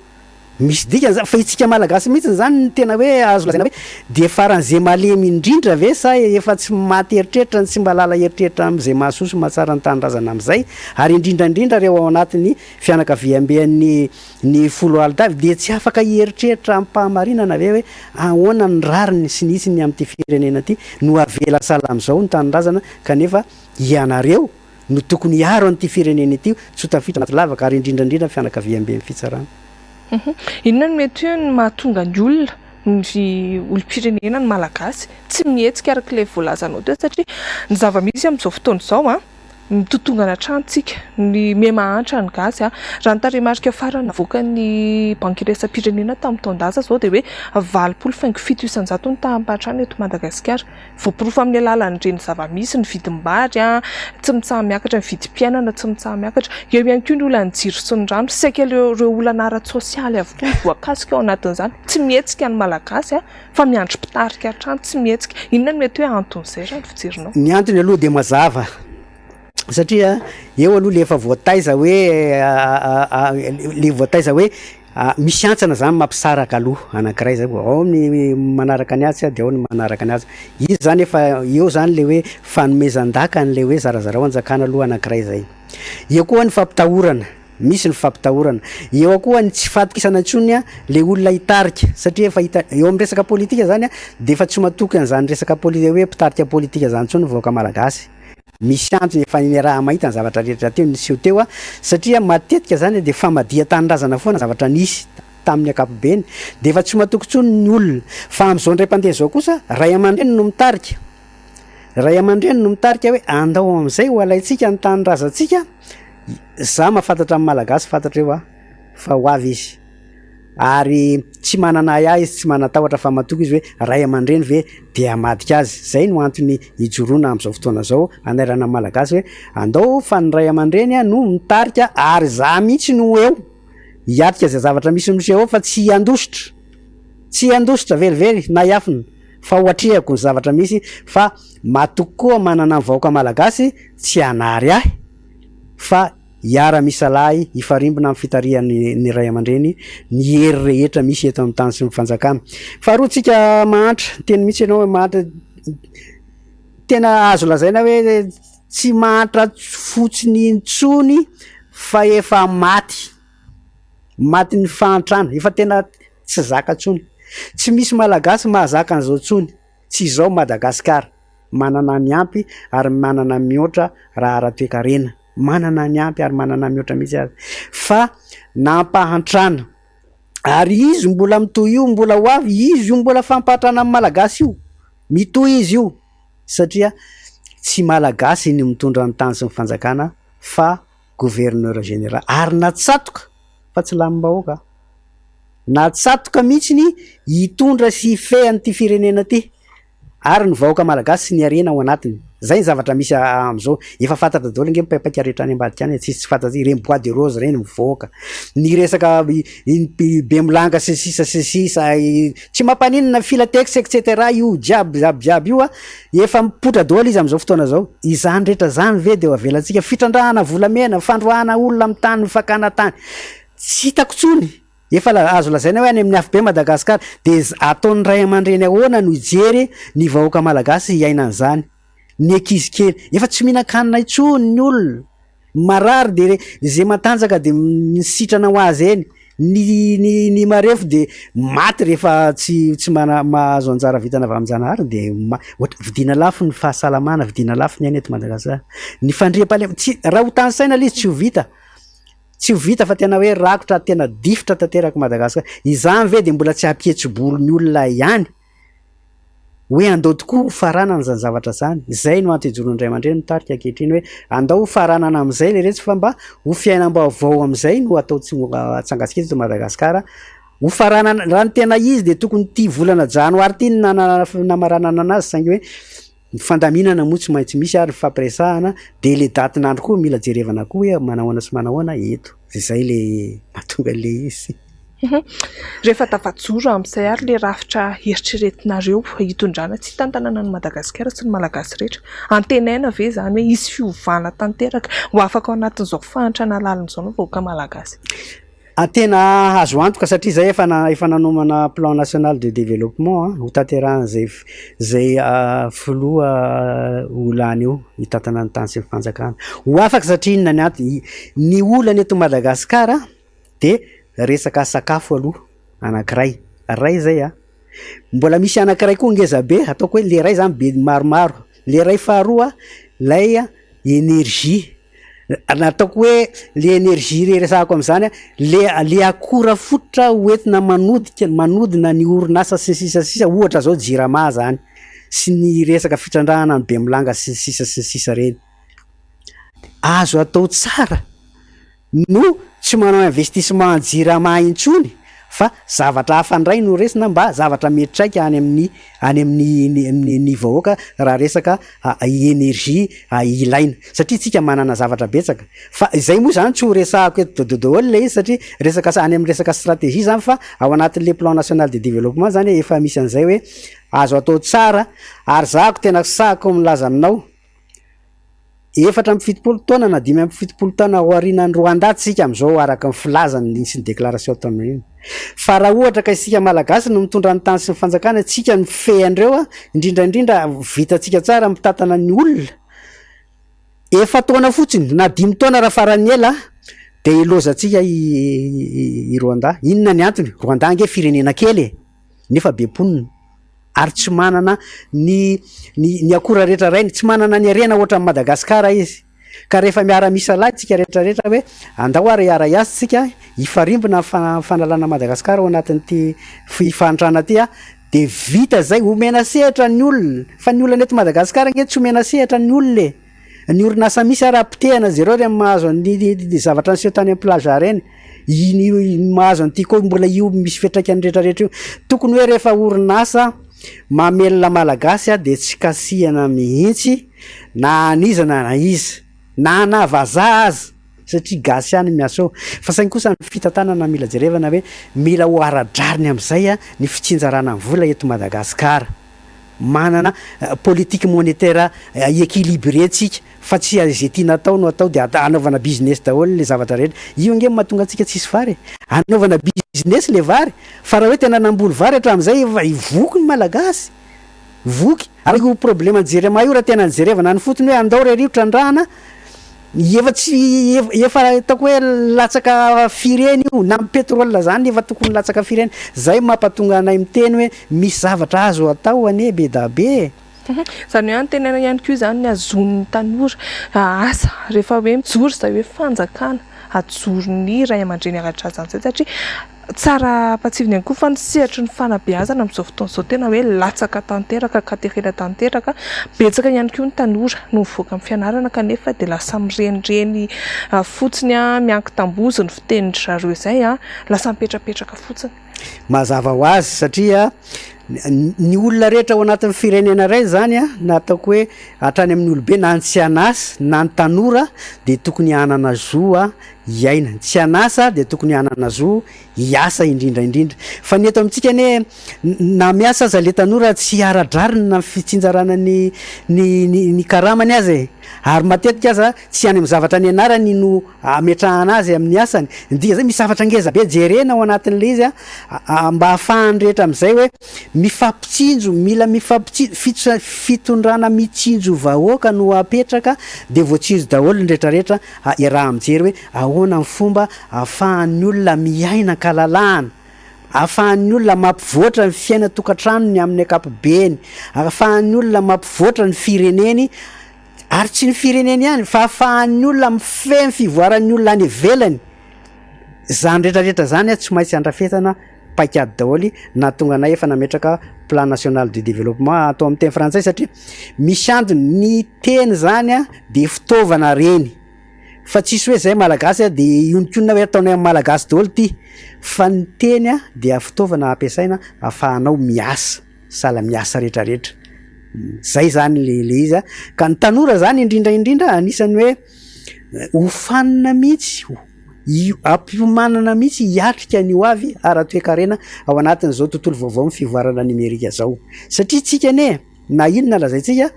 Misy dikany izany? Fa isika Malagasy mihitsy izany no tena hoe azo lazaina hoe dia faran'izay malemy indrindra ve sa efa tsy maty eritreritra ny tsy mahalala eritreritra amin'izay mahasoa sy mahatsara ny tanindrazana amin'izay? Ary indrindra indrindra ireo ao anatin'ny fianakaviamben'ny Ny foloalindahy dia tsy afaka hieritreritra amim-pahamarinana ve hoe ahoana ny rariny sy ny hitsiny amin'ity firenena ity no avela sahala amin'izao ny tanindrazana kanefa ianareo no tokony hiaro an'ity firenena ity tsy ho tafiditra anaty lavaka ary indrindra indrindra ny fianakaviamben'ny fitsarana. Inona no mety hoe ny mahatonga ny olona, ny olom-pirenena, ny Malagasy tsy mihetsika araka ilay voalazanao teo satria ny zava-misy amin'izao fotoana izao an, Mitotongana hatrany tsika, ny miha mahantra ny gasy a. Raha ny tarehimarika farany navoakan'ny Banky iraisam-pirenena tamin'ny taon-dasa izao dia hoe 80,7% ny taham-pahantrana eto Madagasikara. Voaporofo amin'ny alalan'ireny zava-misy ny vidim-bary a, tsy mitsaha-miakatra, ny vidim-piainana tsy mitsaha-miakatra. Eo ihany koa ny olan'ny jiro sy ny rano, saika ireo olana ara-tsosialy avokoa no voakasika ao anatin'izany. Tsy mihetsika ny Malagasy a, fa miandry mpitarika hatrany, tsy mihetsika. Inona no mety hoe anton'izay raha ny fijerinao? Ny antony aloha dia mazava satria eo aloha le efa voataiza hoe le voataiza hoe misy hantsana zany mampisaraka aloha anankiray zay vao ao ny manaraka ny atsy de ao ny manaraka ny atsy, izy zany efa eo zany le hoe fanomezan-daka an'le hoe zarazarao hanjakana aloha anankiray zay, eo koa ny fampitahorana. Misy ny fampitahorana. Eo koa ny tsy fahatokisana intsony le olona hitarika satria efa hita eo amin'ny resaka politika zany de efa tsy matoky an'izany resaka poli- hoe mpitarika politika zany intsony ny vahoaka malagasy. Misy antony efa niaraha-mahita ny zavatra rehetra teo niseho teo satria matetika zany de famadihan-tanindrazana foana zavatra nisy tamin'ny ankapobeny de efa tsy matoky intsony ny olona. Fa amin'izao indray mpandeha izao kosa ray aman-dreny no mitarika. Ray aman-dreny no mitarika hoe andao amin'izay ho alaintsika ny tanindrazantsika, za mahafantatra ny Malagasy fantatra io fa ho avy izy ary tsy manana ahiahy izy, tsy manan-tahotra fa matoky izy hoe ray aman-dreny ve dia hamadika azy, zay no antony ijoroana amin'izao fotoana izao hanairana ny Malagasy hoe andao fa ny ray aman-dreny no mitarika ary za mihitsy no eo hiatrika izay zavatra misy miseho eo fa tsy handositra, tsy handositra velively na hiafina. Fa ho atrehako ny zavatra misy fa matoky koa manana ny vahoaka malagasy tsy hanary ahy fa hiara misalahy hifarimbona amin'ny fitarihan'ny ny ray aman-dreny ny hery rehetra misy eto amin'ny tany sy ny fanjakana. Faharoa tsika mahantra, niteny mihitsy ianao hoe mahantra, tena azo lazaina hoe tsy mahantra fotsiny intsony fa efa maty. Matin'ny fahantrana, efa tena tsy zaka intsony. Tsy misy Malagasy mahazaka an'izao intsony, tsy izao Madagasikara. Manana ny ampy ary manana mihoatra raha ara-toekarena. Manana ny ampy ary manana mihoatra mihitsy aza. Fa nampahantrana. Ary izy mbola mitohy io, mbola ho avy, izy io mbola fampahantrana ny Malagasy io. Mitohy izy io satria tsy Malagasy ny mitondra ny tany sy ny fanjakana fa gouverneur général ary natsatoka fa tsy lanim-bahoaka, natsatoka mihitsy ny hitondra sy hifehy an'ity firenena ity ary ny vahoaka malagasy sy ny harena ao anatiny. Zay ny zavatra misy amin'izao, efa fantatra daholo ange ny paipaika rehetra any ambadika any e, tsisy tsy fantatra, ireny bois de rose ireny mivoaka, ny resaka Bemolanga sy ny sisa sy ny sisa, tsy mampaninona filatex et cetera io jiaby jiaby jiaby io an. Efa mipoitra daholo izy amin'izao fotoana izao. Izany rehetra izany ve dia ho avelantsika? Fitrandrahana volamena, fandroahana olona amin'ny tany, fakana tany. Tsy hitako intsony. Efa azo lazaina hoe any amin'ny afobe Madagasikara. Dia ataon'ny ray aman-dreny ahoana no hijery ny vahoaka malagasy hiaina an'izany? Ny ankizy kely. Efa tsy mihinan-kanina intsony ny olona. Marary dia izay matanjaka dia misitrana ho azy eny. Ny ny ny marefo de maty rehefa tsy tsy mana- mahazo anjara vintana avy amin-janahary de ma- ohatra vidiana lafo ny fahasalamana, vidiana lafo ny aina eto Madagasikara. Ny fandriampahalemana, tsy raha ho tanisaina le izy tsy ho vita, tsy ho vita fa tena hoe rakotra tena difotra tanteraka Madagasikara. Izany ve de mbola tsy hampihetsi-bolo ny olona ihany? Hoe andao tokoa ho faranana izany zavatra izany. Izay no antony ijoroan'ny ray aman-dreny mitarika ankehitriny hoe andao ho faranana amin'izay le retsy fa mba ho fiainam-baovao amin'izay no atao tsy atsangantsika eto Madagasikara. Ho faranana, raha ny tena izy dia tokony ity volana janoary ity no namaranana anazy saingy hoe ny fandaminana moa tsy maintsy misy ary ny fampiresahana dia le datin'andro koa mila jerevana koa hoe manahoana sy manahoana eto. Izay le mahatonga an'le izy. Rehefa tafajoro amin'izay ary ilay rafitra eritreretinareo hitondrana tsy hitantanana an'i Madagasikara sy ny Malagasy rehetra, antenaina ve izany hoe hisy fiovana tanteraka ho afaka ao anatin'izao fahantrana lalina izao ny vahoaka Malagasy? Tena azo antoka satria izay efa efa nanomana plan national de développement ho tanterahan'izay izay filoha ho lany eo hitantana ny tany sy ny fanjakana. Ho afaka satria inona ny antony? Ny olana eto Madagasikara De resaka sakafo aloha anakiray, ray zay a, mbola misy anakiray koa ngeza be ataoko hoe le ray zany be maromaro, le ray faharoa lay energie, na ataoko hoe le energie le resahako am'zany a le le akora fototra hoentina manodika manodina ny orinasa sy ny sisa sy ny sisa ohatra zao jirama zany sy ny resaka fitrandrahana ny bemilanga sy ny sisa sy ny sisa reny, azo atao tsara no tsy manao investissement any jirama intsony fa zavatra hafa ndray no resina mba zavatra miantraika any amin'ny any amin'ny ny vahoaka raha resaka energie ilaina satria tsika manana zavatra betsaka fa izay moa zany tsy ho resahako eto daholo daholo le izy satria resaka any amin'ny resaka stratégie zany fa ao anatin'le plan national de développement zany efa misy an'izay hoe azo atao tsara ary zahako tena sahako milaza aminao 74 taona na 75 taona ao aorianan'i Rwanda tsika amin'izao araka ny filazany sy ny déclaration ataon'ireny. Fa raha ohatra ka isika Malagasy no mitondra ny tany sy ny fanjakana, tsika no mifehy an'ireo a, indrindra indrindra vitantsika tsara mitantana ny olona, efa-taona fotsiny na dimy taona raha faran'ny ela dia ilaozantsika i Rwanda. Inona ny antony? Rwanda ange firenena kely e, nefa be mponina. ary tsy manana ny ny ny akora rehetra rainy, tsy manana ny harena ohatran'i Madagasikara izy. Ka rehefa miara-misalahy tsika rehetra rehetra hoe andao ary hiara-hiasa tsika hifarimbona amin'ny fanalana Madagasikara ao anatin'ity fahantrana ity a, dia vita izay, omena sehatra ny olona, fa ny olana eto Madagasikara ange tsy omena sehatra ny olona e! Ny orinasa misy ara potehana zareo ry mahazo an'ny zavatra niseho tany amin'ny plage reny. Iny io mahazo an'ity koa mbola io misy fiantraikany rehetra rehetra io. Tokony hoe rehefa orinasa mamelona malagasy dia tsy kasihana mihitsy na an'iza na an'iza na ana vazaha aza satria gasy ihany miasa ao. Fa saingy kosa ny fitantanana mila jerevana hoe mila ho ara-drariny amin'izay ny fitsinjarana ny vola eto Madagasikara. Manana politique monétaire équilibré tsika fa tsy izay tiana atao no atao dia anaovana business daholo le zavatra rehetra. Io ange no mahatonga antsika tsisy vary e. Anaovana business le vary fa raha hoe tena namboly vary hatramin'izay efa voky ny malagasy. Voky. Ary io problème an'i Jirama io raha tena jerevana any fotony hoe andao re ry trandrahana Efa tsy efa ataoko hoe latsaka firy eny io na ny pétrole zany efa tokony latsaka firy eny, zay mampatonga anay miteny hoe misy zavatra azo atao anie be da be e. Izany hoe antenaina ihany koa izany ny hahazoan'ny tanora asa rehefa hoe mijoro izay hoe fanjakana ajoron'ny ray aman-dreny ara-drazana izay satria Tsara ampahatsiahivina ihany koa fa ny sehatry ny fanabeazana amin'izao fotoana izao tena hoe latsaka tanteraka ka terena tanteraka. Betsaka ihany koa ny tanora no mivoaka amin'ny fianarana kanefa dia lasa mirenireny fotsiny, miankin-tambozo ny fitenin-dry zareo izay, lasa mipetrapetraka fotsiny. Mazava ho azy satria ny olona rehetra ao anatin'ny firenena iray izany na ataoko hoe hatrany amin'ny olobe na ny tsy an'asa na ny tanora dia tokony hanana zo hiaina. Ny tsy an'asa dia tokony hanana zo hiasa indrindra indrindra. Fa ny eto amintsika anie na miasa aza le tanora tsy ara-drariny na ny fitsinjarana ny ny ny karamany aza e. Ary matetika aza tsy any amin'ny zavatra nianarany no ametrahana azy amin'ny asany. Ny dikan'izay misy zavatra ngeza be jerena ao anatin'ilay izy mba ahafahan'ny rehetra amin'izay hoe mifampitsinjo, mila mifampitsinjo, fitsa- fitondrana mitsinjo vahoaka no apetraka dia voatsinjo daholo ny rehetrarehetra iaraha-mijery hoe ahoana ny fomba ahafahan'ny olona miaina an-kalalahana. Ahafahan'ny olona mampivoatra ny fiainan-tokantranony amin'ny ankapobeny, ahafahan'ny olona mampivoatra ny fireneny, ary tsy ny fireneny ihany fa ahafahan'ny olona mifehy ny fivoaran'ny olona any ivelany. Izany rehetra rehetra izany tsy maintsy andrafetana paikady daholo, nahatonga anay efa nametraka plan national de développement atao amin'ny teny frantsay satria misy antony, ny teny izany dia fitaovana reny. Fa tsisy hoe zay malagasy a de hiononkonona hoe ataonay amin'ny malagasy daholo ty fa ny teny a dia fitaovana ampiasaina afahanao miasa sahala miasa retraretra zay zany le le izy a ka ny tanora zany indrindra indrindra anisan'ny hoe hofanina mihitsy io ampiomanana mihitsy hiatrika ny ho avy ara-toekarena ao anatin'izao tontolo vaovao ny fivoarana nimerika zao satria tsika anie Na inona lazaintsika,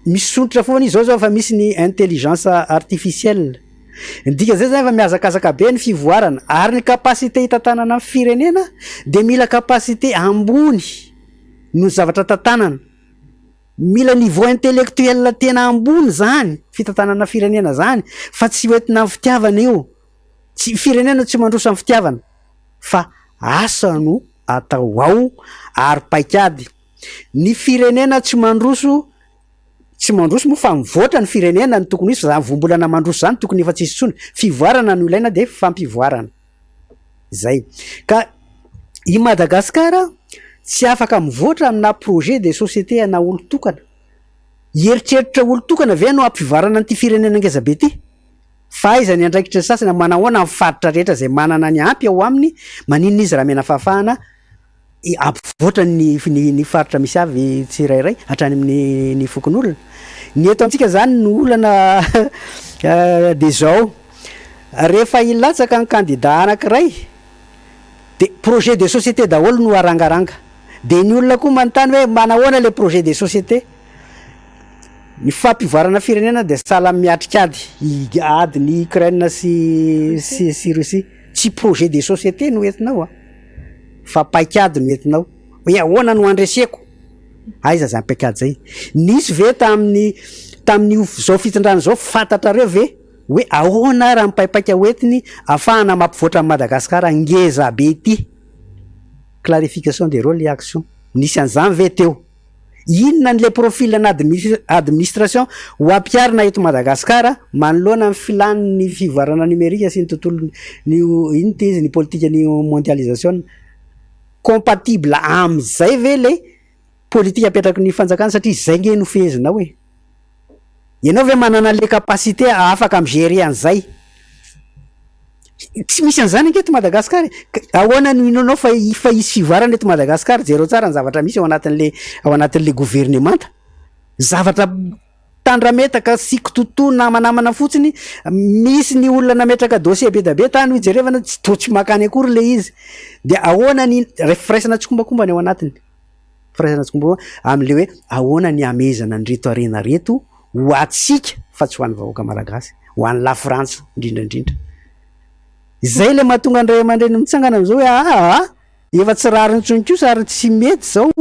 misondrotra foana izy, zao zao efa misy ny intelligence artificielle, ny dikan'izay zany efa mihazakazaka be ny fivoarana, ary ny capacité hitantanana ny firenena dia mila capacité ambony noho ny zavatra tantanana, mila niveau intellectuel tena ambony zany fitantanana firenena zany fa tsy hoentina amin'ny fitiavana io, tsy firenena tsy mandroso amin'ny fitiavana fa asa no atao ao ary paikady. Ny firenena tsy mandroso, tsy mandroso moa fa mivoatra ny firenena no tokony ho izy fa zany voambolana mandroso zany tokony efa tsisy intsony, fivoarana no ilaina de fampivoarana, zay. Ka i Madagasikara tsy afaka mivoatra amina projet de société ana olon-tokana, hieritreritra olon-tokana ve no hampivoarana an'ity firenena ngeza be ty? Fa aiza ny andraikitry ny sasany, manahoana ny faritra rehetra zay manana ny ampy ao aminy, maninona izy raha omena fahafahana hampivoatra ny ny faritra misy avy tsirairay hatrany amin'ny ny fokonolona. Ny eto amintsika zany ny olana de zao, rehefa hilatsaka ny kandida anankiray de projet de société daholo no arangaranga, de ny olona koa manontany hoe manahoana le projet de société? Ny fampivoarana firenena dia sahala amin'ny miatrika ady, adin'i Ukraine sy sy sy Russie, tsy projet de société no entinao an! Fa paikady no entinao hoe ahoana no handreseko? Aiza zany paikady zay? Nisy ve tamin'ny tamin'io zao fitondrana zao fantatrareo ve hoe ahoana ary ny paipaika hoentiny afahana mampivoatra an'i Madagasikara ngeza be ity? Clarification des rôles et actions, nisy an'izany ve teo? Inona ny le profil ana administration ho ampiharina eto Madagascar manoloana ny filan'ny fivoarana numérique sy ny tontolo ny ino ty izy ny politique ny mondialisation. Compatible amin'izay ve le politique apetraky ny fanjakana satria izay nge no fehezinao e. Ianao ve manana le capacité afaka mi-gérer an'izay? Tsy misy an'izany ange eto Madagascar e! Ahoana no inoanao fa fa hisy fivoarana eto Madagascar? Jereo tsara ny zavatra misy ao anatin'le ao anatin'le governemanta. Zavatra tandrametaka sy kitotoa namanamana fotsiny, misy ny olona nametraka dossier be dia be tany hoy jerevana tsy toa tsy mankany akory le izy. De ahoana ny firaisana tsikombakomba ny ao anatiny. Firaisana tsikombakomba amin'le hoe ahoana ny hamehezana an'ireto harena ireto ho antsika fa tsy ho an'ny vahoaka malagasy, ho an'i Lafrantsa indrindra indrindra. Izay ilay mahatonga ny ray aman-dreny mitsangana amin'izao hoe aa efa tsy rariny intsony kosa ary tsy mety izao,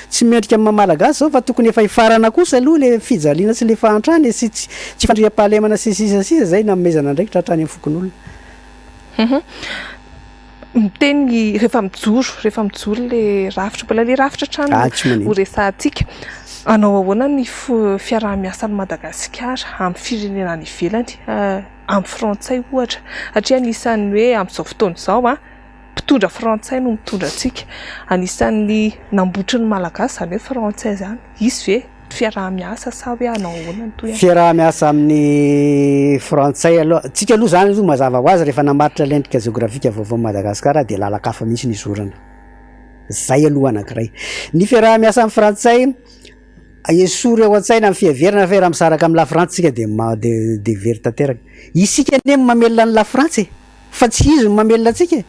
tsy mendrika amin'ny maha malagasy izao fa tokony efa hifarana kosa aloha ilay fijaliana sy ilay fahantrana e, sy tsy fandriampahalemana sy ny sisa sy ny sisa izay nanomezana andraikitra hatrany amin'ny fokonolona. Miteny rehefa mijoro, rehefa mijoro ilay rafitra, mbola ilay rafitra hatrany Ah, tsy no manino. horesahantsika. Hanao ahoana ny fiaraha-miasan'i Madagasikara amin'ny firenena any ivelany, amin'ny frantsay ohatra? Satria anisan'ny hoe amin'izao fotoana izao an, mpitondra frantsay no mitondra antsika. Anisan'ny nambotry ny Malagasy izany hoe frantsay izany. Hisy ve fiaraha-miasa sa hoe hanao ahoana ny tohiny? Fiaraha-miasa amin'ny frantsay aloha, tsika aloha zany aloha mazava ho azy rehefa namaritra ilay endrika jeografika vaovaon'i Madagasikara dia lalan-kafa mihitsy no izorana. Zay aloha anankiray. Ny fiaraha-miasa amin'ny frantsay, esory ao an-tsaina ny fiheverana fa hoe raha misaraka amin'ny lafrantsa isika dia ma- dia dia very tanteraka. Isika anie no mamelona an'i lafrantsa e! Fa tsy izy no mamelona antsika e!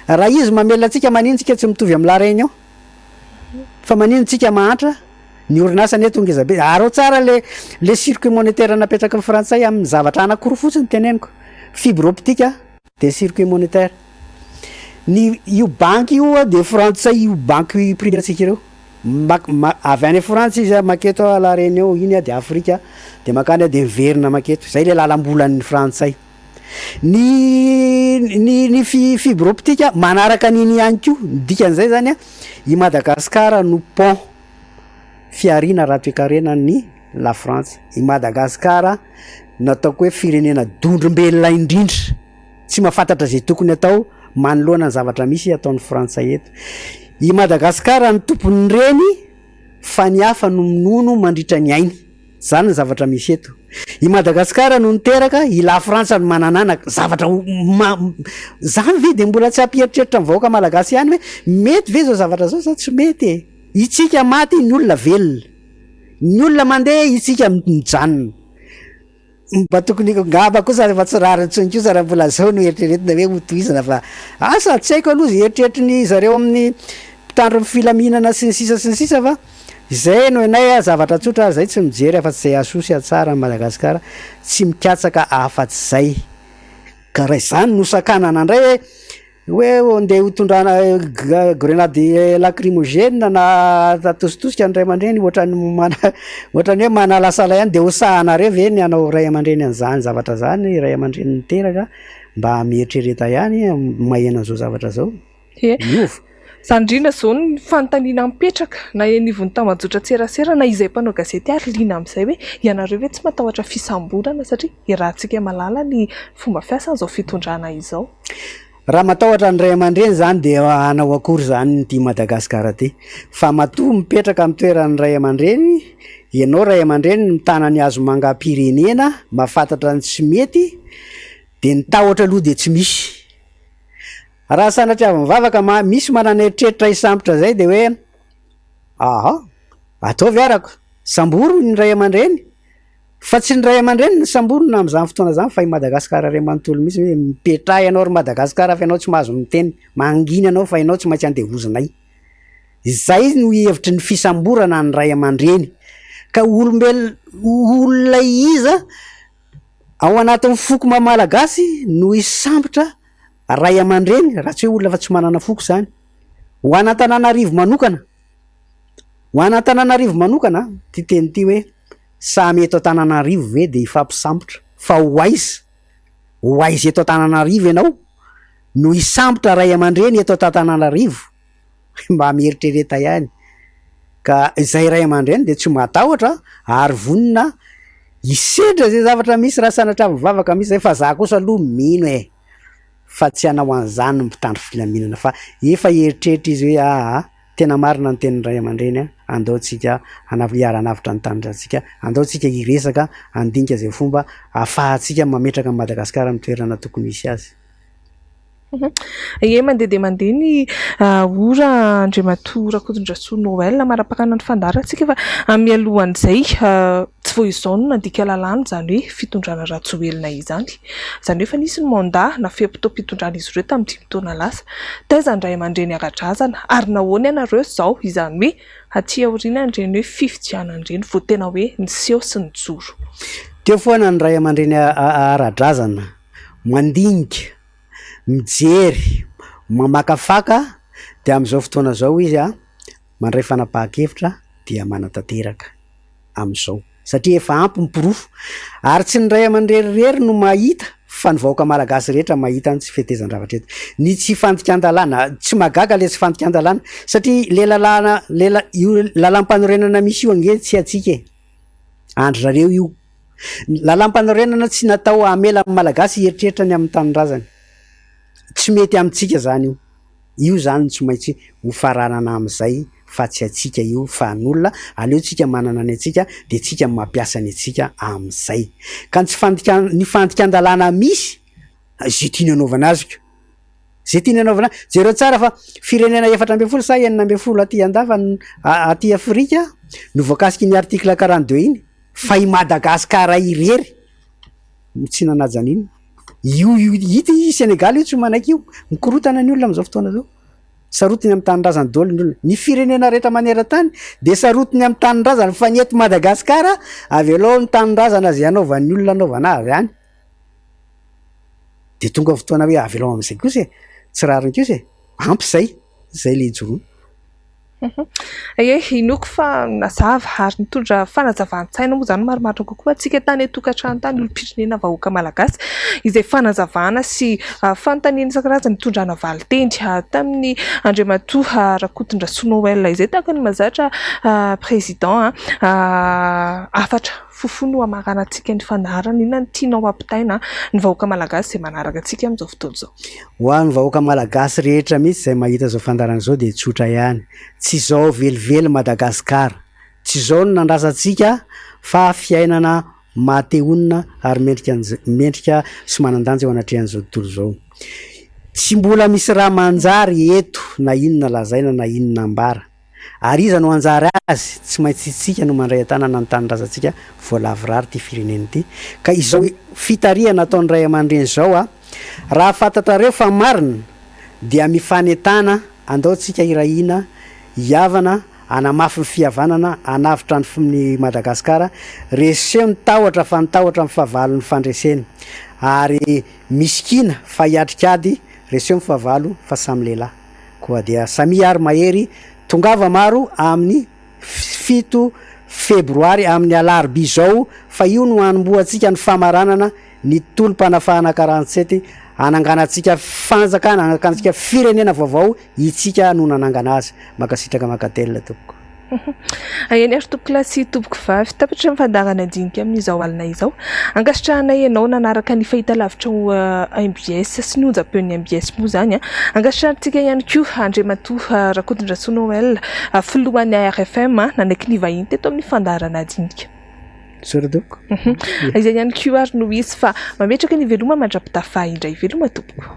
Raha izy mamelona antsika maninona isika tsy mitovy amin'i La Réunion? Fa maninona tsika mahantra? Ny orinasa anie tonga ngeza be. Arao tsara le le circuit monétaire napetraky ny frantsay amin'ny zavatra anankiroa fotsiny teneniko. Fibre optique de circuit monétaire. Ny io banky io de frantsay io banky privé antsika ireo. Mak- ma- avy any Frantsa izy maketo à la Réunion iny de Afrika de makany de miverina maketo. Zay le lalam-bolan'ny frantsay. Ny ny ny fi- fibre optique manaraka an'iny ihany koa. Ny dikan'izay zany a, i Madagasikara no pont fihariana ara-toekarena ny La Frantsa. I Madagasikara no ataoko hoe firenena dondrombelona indrindra, tsy mahafantatra izay tokony atao manoloana ny zavatra misy ataon'ny frantsay eto. I Madagasikara no tompon'ireny fa ny hafa no minono mandritra ny ainy. Zany ny zavatra misy eto. I Madagasikara no niteraka, i La Frantsa no manananaka. Zavatra ma, zany ve de mbola tsy hampieritreritra ny vahoaka malagasy ihany hoe mety ve zao zavatra zao sa tsy mety e? Itsika maty, ny olona velona. Ny olona mandeha, itsika mijanona. Mba tokony ngamba kosa rehefa tsy rariny intsony kosa raha mbola zao no eritreretina hoe ho tohizana fa asa tsy haiko aloha ze eritreritry ny zareo amin'ny mpitandro ny filaminana sy ny sisa sy ny sisa fa izay no anay a zavatra tsotra zay tsy mijery afa-tsy izay hahasoa sy hahatsara an'i Madagasikara tsy mikatsaka afa-tsy izay ka raha izany no sakanana indray hoe Hoe ndeha ho tondrana grenade lacrymogène na atositosika ny ray aman-dreny ohatran'ny mana ohatran'ny hoe manalasala ihany de ho sahanareo ve ny hanao ray aman-dreny an'izany zavatra zany ray aman-dreny niteraka mba mieritrereta ihany maheno an'izao zavatra zao Ie. miova. Izany indrindra izao ny fanontaniana mipetraka na eny anivon'ny tambajotran-tserasera na izay mpanao gazety ary liana amin'izay hoe ianareo ve tsy matahotra fisamborana satria iarahantsika mahalala ny fomba fiasan'izao fitondrana izao. Raha matahotra ny ray aman-dreny izany dia hanao akory izany ity Madagasikara ity. Fa matoa mipetraka amin'ny toeran'ny ray aman-dreny, ianao ray aman-dreny mitana ny hazomangam-pirenena, mahafantatra ny tsy mety, dia ny tahotra aloha dia tsy misy. Raha sanatria avy mivavaka ma misy manana eritreritra hisambotra izay dia hoe aha, ataovy arako, sambory ny ray aman-dreny. Fa tsy ny ray aman-dreny no samborina amin'izany fotoana izany fa i Madagasikara iray manontolo mihitsy hoe mipetraha ianao ry Madagasikara fa ianao tsy mahazo miteny, mangina ianao fa ianao tsy maintsy andevozinay. Izay no hevitry ny fisamborana ny ray aman-dreny. Ka olombelona, olona iza ao anatin'ny foko maha malagasy no hisambotra ray aman-dreny raha tsy hoe olona efa tsy manana foko izany. Ho an'Antananarivo manokana, ho an'Antananarivo manokana ity teny ity hoe. Samy eto Antananarivo ve dia hifampisambotra? Fa ho aiza? Ho aiza eto Antananarivo ianao no hisambotra ray aman-dreny eto Antananarivo? Mba mieritrereta ihany. Ka izay ray aman-dreny dia tsy matahotra ary vonona hisedra izay zavatra misy raha sanatria mivavaka misy izay fa za kosa aloha mino e! Fa tsy hanao an'izany ny mpitandro filaminana fa efa hieritreritra izy hoe aa Tena marina ny tenin'ny ray aman-dreny a! Andao tsika hiara-hanavotra ny tanindrazantsika, andao tsika hiresaka, handinika izay fomba ahafahantsika mametraka an'i Madagasikara amin'ny toerana tokony hisy azy. Ie, mandeha dia mandeha ny ora Andriamatoa Rakotondrasoa Noël, mara-pakana ny fandaharantsika fa mialohan'izay tsy vao izao no nandika lalàna izany hoe fitondrana Rajoelina izany. Izany hoe efa nisy ny mandat na fe-potoam-pitondran'izy ireo tamin'ny dimy taona lasa. Taiza ny ray aman-dreny ara-drazana ary nahoana ianareo izao, izany hoe aty aorianan'ireny hoe fifidianana ireny vao tena hoe niseho sy nijoro? Teo foana ny ray aman-dreny ara-drazana, mandinika, mijery, mamakafaka dia amin'izao fotoana izao izy mandray fanapahan-kevitra dia manatanteraka. amin'izao satria efa ampy ny porofo ary tsy ny ray aman-dreny irery no mahita fa ny vahoaka malagasy rehetra mahita ny tsy fetezan-javatra eto. Ny tsy fandikan-dalàna, tsy mahagaga le tsy fandikan-dalàna satria le lalàna le la- io lalàm-panorenana misy io ange tsy antsika e, an-dry zareo io. Ny lalàm-panorenana tsy natao hamela ny malagasy hieritreritra ny amin'ny tanindrazany. Tsy mety amintsika zany io. Io zany no tsy maintsy ho faranana amin'izay fa tsy antsika io fa an'olona, aleo tsika manana ny antsika de tsika mampiasa ny antsika amin'izay. Ka ny tsy fandikan- ny fandikan-dalàna misy, ze tiany anaovana azy ko, ze tiany anaovana azy, jereo tsara fa firenena 14 sa 16 aty andafy aty Afrika no voakasiky iny article 42 iny fa i Madagasikara irery no tsy nanaja an'iny. Io io hita i Senegal io tsy manaiky io, mikorotana ny olona amin'izao fotoana izao. Sarotiny amin'ny tanindrazany daholo ny olona. Ny firenena rehetra maneran-tany dia sarotiny amin'ny tanindrazany fa ny eto Madagasikara avelao ny tanindrazana izay anaovan'ny olona anaovana azy any. Dia tonga ny fotoana hoe avelao amin'izay kosa e, tsy rariny kosa e, ampy izay, izay ilay ijoroana. Ie, inoako fa nazava ary nitondra fanazavan-tsaina moa izany marimarina kokoa antsika tany an-tokantrano tany, olom-pirenena vahoaka malagasy, izay fanazavana sy fanontaniana isan-karazany nitondrana valin-teny tamin'ny Andriamatoa Rakotondrasoa Noël izay tahaka ny mahazatra Président hafatra fohifohy no hamaranantsika ny fandaharana. Inona no tianao hampitaina ny vahoaka malagasy izay manaraka antsika amin'izao fotoana izao? Ho an'ny vahoaka malagasy rehetra mihitsy izay mahita izao fandaharana izao dia tsotra ihany, tsy izao velively Madagascar, tsy izao no nandrasantsika fa fiainana maha te honina ary mendrika mendrika sy manan-danja eo anatrehan'izao tontolo izao. Tsy mbola misy raha manjary eto na inona lazaina na inona ambara. Ary iza no hanjary azy? Tsy maintsy isika no mandray an-tanana ny tanindrazantsika voalavorary ity firenena ity. Ka izao fitarihana ataon'ny ray aman-dreny izao a, raha fantatrareo fa marina dia mifanentana, andao tsika hiray hina, hihavana, hanamafy ny fihavanana, hanavotra ny ny Madagasikara, reseo ny tahotra fa ny tahotra ny fahavalon'ny fandresena. Ary misikina fa hiatrika ady, reseo ny fahavalo fa samy lehilahy. Koa dia samia ary mahery, tongava maro amin'ny 7 febroary amin'ny alarobia izao fa io no hanombohantsika ny famaranana ny tolom-panafahana karantsety hananganantsika fanjakana, hananganantsika firenena vaovao, itsika no nanangana azy. Mankasitraka mankatelina tompoko. Eny ary tompokolahy sy tompokovavy, tapitra ny fandaharana dinika amin'izao alina izao. Ankasitrahanay ianao nanaraka ny fahitalavitra MBS sy ny onjam-peon'ny MBS moa izany. Ankasitrahantsika ihany koa Andriamatoa Rakotondrasoa Noël, filohan'ny ARFM, nanaiky ny vahiny teto amin'ny fandaharana dinika. Misaotra tompoko. Izay ihany koa ary no izy fa mametraka ny veloma mandra-pitafa indray. Veloma tompoko.